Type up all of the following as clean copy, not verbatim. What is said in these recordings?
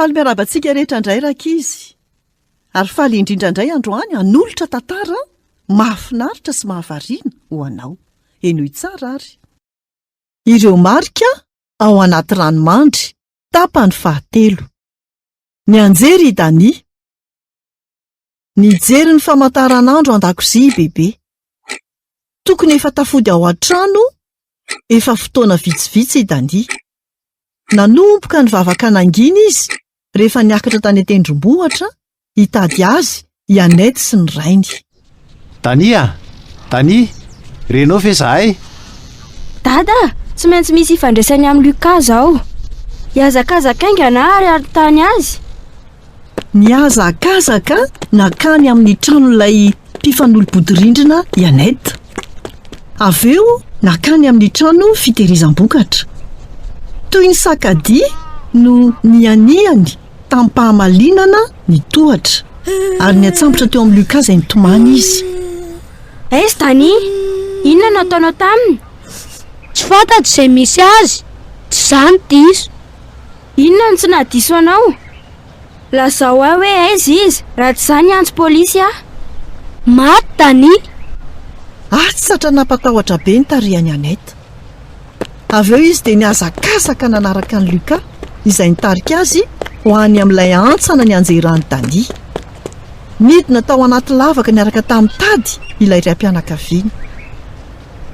Faly miarahaba antsika rehetra indray rankizy. Ary faly indrindra indray androany hanolotra tantara mahafinaritra sy mahavariana ho anao. Henoy tsara ary. Ireo marika ao anaty ranomandry, tapany fahatelo. Nianjera i Dania. Nijery ny famantaranandro an-dakozia i Bebe. Tokony efa tafody ao an-trano efa fotoana vitsivitsy i Dania. Nanomboka nivavaka nangina izy rehefa niakatra tany an-tendrombohitra hitady azy i Annette sy ny rainy. Dania a! Dania! Renao ve izahay? Dada a! Tsy maintsy misy ifandraisany amin'i Lucas izao. Hihazakazaka haingana aho ary hanontany azy. Nihazakazaka nankany amin'ny tranon'ilay mpifanolo-bodirindrina i Annette. Avy eo nankany amin'ny trano fitehirizam-bokatra. Toy ny sakadia no nihanihany tamim-pahamalinana ny tohatra, ary niantsambotra teo amin'i Lucas izay nitomany izy. Aiza Dani? Inona no nataonao taminy? Tsy fantatro izay misy azy. Tsy izaho no diso. Inona no tsy nahadiso anao? Lazao ahy hoe aiza izy, raha tsy izany hiantso polisy aho. Maty Dani. Atsatra nampatahotra be ny tarehan'i Annette. Avy eo izy dia nihazakazaka nanaraka an'i Lucas, izay nitarika azy ho any amin'ilay hantsana nianjeran'i Dani. Nidina tao anaty lavaka niaraka tamin'ny tady ilay raim-pianakaviana.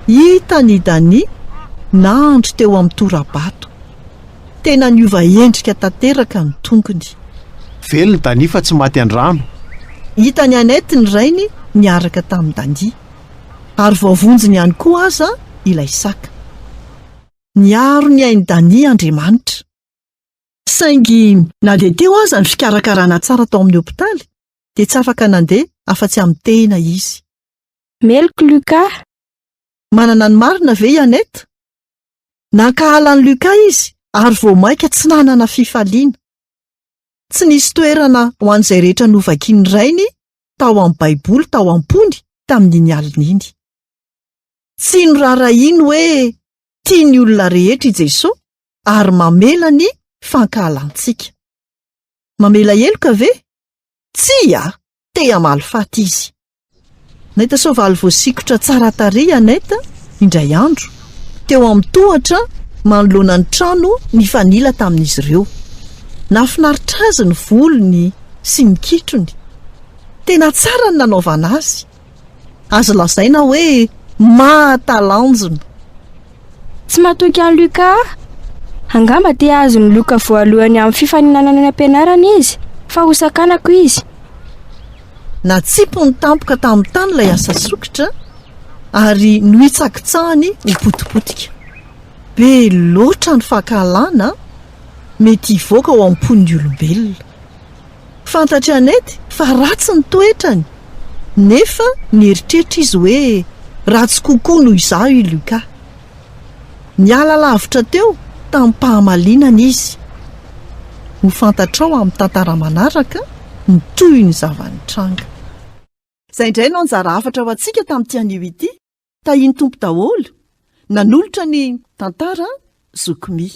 Hitany i Dani nandry teo amin'ny tora-bato. Tena niova endrika tanteraka ny tongony. Velona Dani fa tsy maty an-drano. Hitan'i Annette ny rainy niaraka tamin'i Dani. Ary voavonjiny ihany koa aza ilay saka. Niaro ny ain'i Dani Andriamanitra. Saingy na dia teo aza ny fikarakarana tsara tao amin'ny hopitaly, dia tsy afaka nandeha afa-tsy amin'ny tehina izy. Meloka Lucas. Manana ny marina ve i Annette? Nankahala an'i Lucas izy ary vao mainka tsy nanana fifaliana. Tsy nisy toerana ho an'izay rehetra novakian'ny rainy tao amin'ny Baiboly tao am-pony tamin'iny alina iny. Tsy noraharahiany hoe tia ny olona rehetra i Jesosy ary mamela ny fankahalantsika. Mamela heloka ve? Tsia! Te hamaly faty izy. Nahita soavaly voasikotra tsara tarehy i Annette, indray andro, teo amin'ny tohatra manoloana ny trano nifanila tamin'izy ireo. Nahafinaritra azy ny volony sy ny kitrony. Tena tsara ny nanaovana azy. Azo lazaina hoe mahatalanjona. Tsy matoky an'i Luca aho. Angamba te hahazo ny loka voalohany amin'ny fifaninanana any am-pianarana izy, fa hosakanako izy. Natsipiny tampoka tamin'ny tany ilay asa sokitra ary nohitsakitsahany ho potipotika. Be loatra ny fankahalana mety hivoaka ao am-pon'ny olombelona. Fantatr'i Annette fa ratsy ny toetrany, nefa nieritreritra izy hoe ratsy kokoa noho izaho i Lucas. Niala lavitra teo tamim-pahamalinana izy. Ho fantatrao amin'ny tantara manaraka ny tohin'ny zava-nitranga. Izay indray no anjara hafatra ho antsika tamin'ity anio ity. Tahian'ny Tompo daholo. Nanolotra ny tantara Zoky Mi.